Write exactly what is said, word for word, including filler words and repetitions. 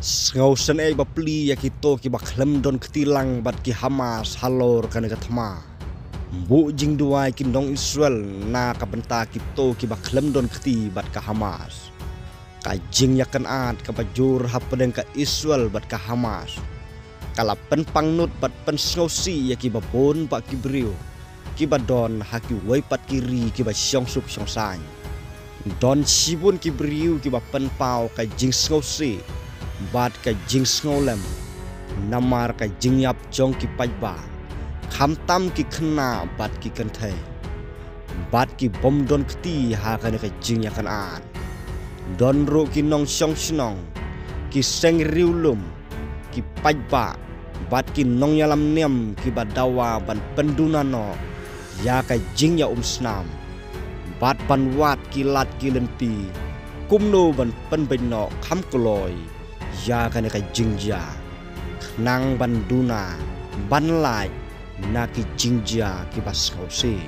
Sngewsynei bapli ïa kito kiba khlem don kti lang bad ki Hamas halor kane ka thma. Buh jingduwai ki nong Israel na ka bynta kito kiba khlem don kti bad ka Hamas. Ka jingïakynad kaba jur hapdeng ka Israel bad ka Hamas ka la pynpangnud bad pynsngewsih ïa kiba bun ba ki briew kiba don ha kiwei pat ki ri kiba shongsuk shongsaiñ. Don shibun ki briew kiba pynpaw ka jingsngewsih bad ka jingsngewlem namar ka jingïap jong ki paidbah, khamtam ki khynnah bad ki kynthei, bad ki bym don kti ha kane ka jingïakynad. Don ruh ki nongshong shnong, ki seng riewlum, ki paidbah bad ki nongïalam niam kiba dawa ban pynduna noh ïa ka jingïaumsnam bad ban wad ki lad ki lynti kumno ban pynbeit noh kham kloi ïa kane ka jingjia, khnang ban duna ban lait na ki jingjia kiba sngewsih.